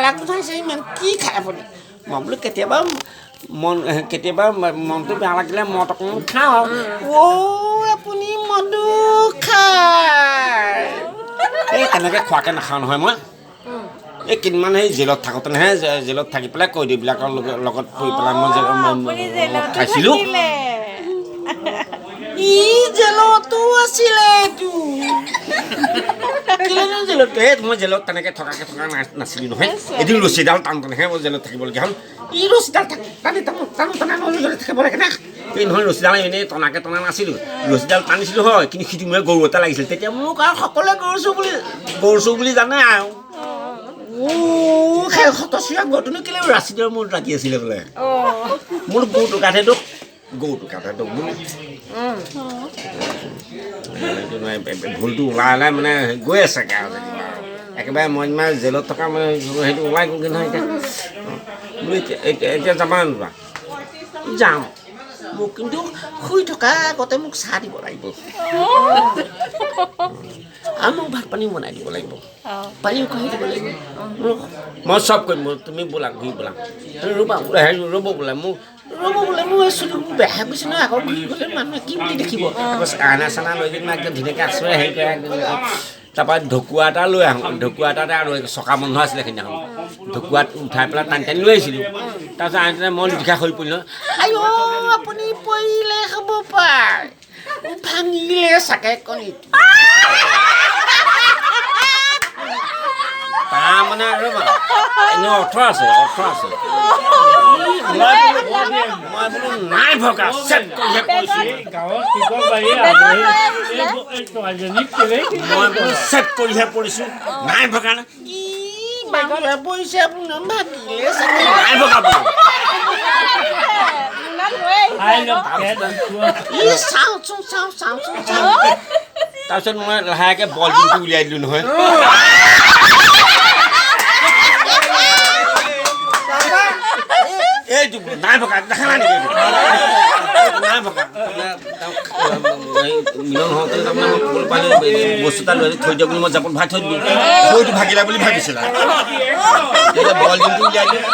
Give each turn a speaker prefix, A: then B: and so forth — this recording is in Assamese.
A: বেলেগটো খাইছে ইমান কি খায় আপুনি? মই বোলো কেতিয়াবা মন কেতিয়াবা মনটো বেয়া লাগিলে মদ অকণমান খাওঁ আৰু। অ' আপুনি মদো খায়? এই তেনেকৈ খোৱাকৈ নাখাওঁ নহয় মই। এই কেইদিনমান সেই জেলত থাকোঁতেনেহে, জেলত থাকি পেলাই কয়দীবিলাকৰ লগত পৰি পেলাই মই মদ খাইছিলোঁ। ই জেলতো আছিলে এইটো। কেলেনো জেলত? এই মই জেলত তেনেকৈ থকাকৈ থকা নাছিলোঁ নহয়। এদিন ৰছীডাল টানোতেনেহে মই জেলত থাকিবলগীয়া হ'ল। ই ৰছীডাল টানি টানো টানো টানে মই জেলত থাকিব লাগে না। এই নহয়, ৰছীডাল এনেই টনাকৈ টনা নাছিলোঁ, ৰছীডাল টানিছিলোঁ হয়, কিন্তু সিটো মোৰে গৰু এটা লাগিছিল। তেতিয়া মোক আৰু সকলোৱে গৰু চোৰ বুলি জানে আৰু। সেই শতচীয়া গৰুটোনো কেলৈ ৰাছিদৰ মূৰত লাগি আছিলে বোলে? মোৰ গৰুটো গাতহে দুখ, গৰুটো গাতহে দুখ বোলো। ভুলটো ওলাই ওলাই মানে গৈ আছে আৰু যেনিবা আৰু একেবাৰে মই মানে জেলত থকা মানে সেইটো ওলাই গ'লগৈ নহয়। এতিয়া বোলো এতিয়া এতিয়া এতিয়া যাবা নোযোৱা? যাম। মোক কিন্তু শুই থকা আগতে মোক চাহ দিব লাগিব আৰু মোক ভাত পানী বনাই দিব লাগিব, পানীও কাঢ়ি দিব লাগিব। মোক মই চব কৰিম, তুমি বোলা ঘূৰি বোলা, ৰ'বা বোলে, হেৰি ৰ'ব বোলে, মোক ৰ'ব বোলে, মোৰ এই চুলিবোৰ বেয়া হৈ গৈছে নহয়, আকৌ ঘূৰি গ'লে মানুহে কি বুলি দেখিব? আকৌ আইনা চাইনা লৈ কিনে একদম ধুনীয়াকৈ আছোৱে হেৰি কৰে। তাৰপৰা ঢকুৱা এটা লৈ আহোঁ, ঢকুৱা এটাতে আৰু চকা বন্ধ আছিলে সেইদিনাখন, ঢকুৱাত উঠাই পেলাই টানি টানি লৈ আহিছিলোঁ। তাৰপিছত আনি মই লুটিখা হৈ পৰিলোঁ। আইঅ আপুনি পৰিলে হ'ব পায়, ভাঙিলে চাগে কণীটো। তাৰমানে ৰ'বা, এনেও অৰ্থ আছে, অৰ্থ আছে। মই বোলো নাই ভগা, চেট কৰিহে পৰিছোঁ। মই বোলো চেট কৰিহে পৰিছোঁ, নাই ভগা না। ই মানুহে পৰিছে আপোনাৰ ভাগিলে চাগে, নাই ভগা বোলো। ই চাওঁচোন চাওঁ চাওঁচোন চাওঁ। তাৰপিছত মই লাহেকৈ বলডিংটো উলিয়াই দিলোঁ নহয়। এইটো নাই ভগা, দেখা নাই নেকি? নাই ভগা। মিলন হওঁতে তাৰমানে মই ক'বলৈ পালোঁ বস্তু এটা লৈ থৈ দিয়ক বুলি, মই জাপত ভৰাই থৈ দিলোঁ, সৈটো ভাগিলা বুলি ভাবিছিলে। তেতিয়া বলডিংটো উলিয়াই দিলোঁ।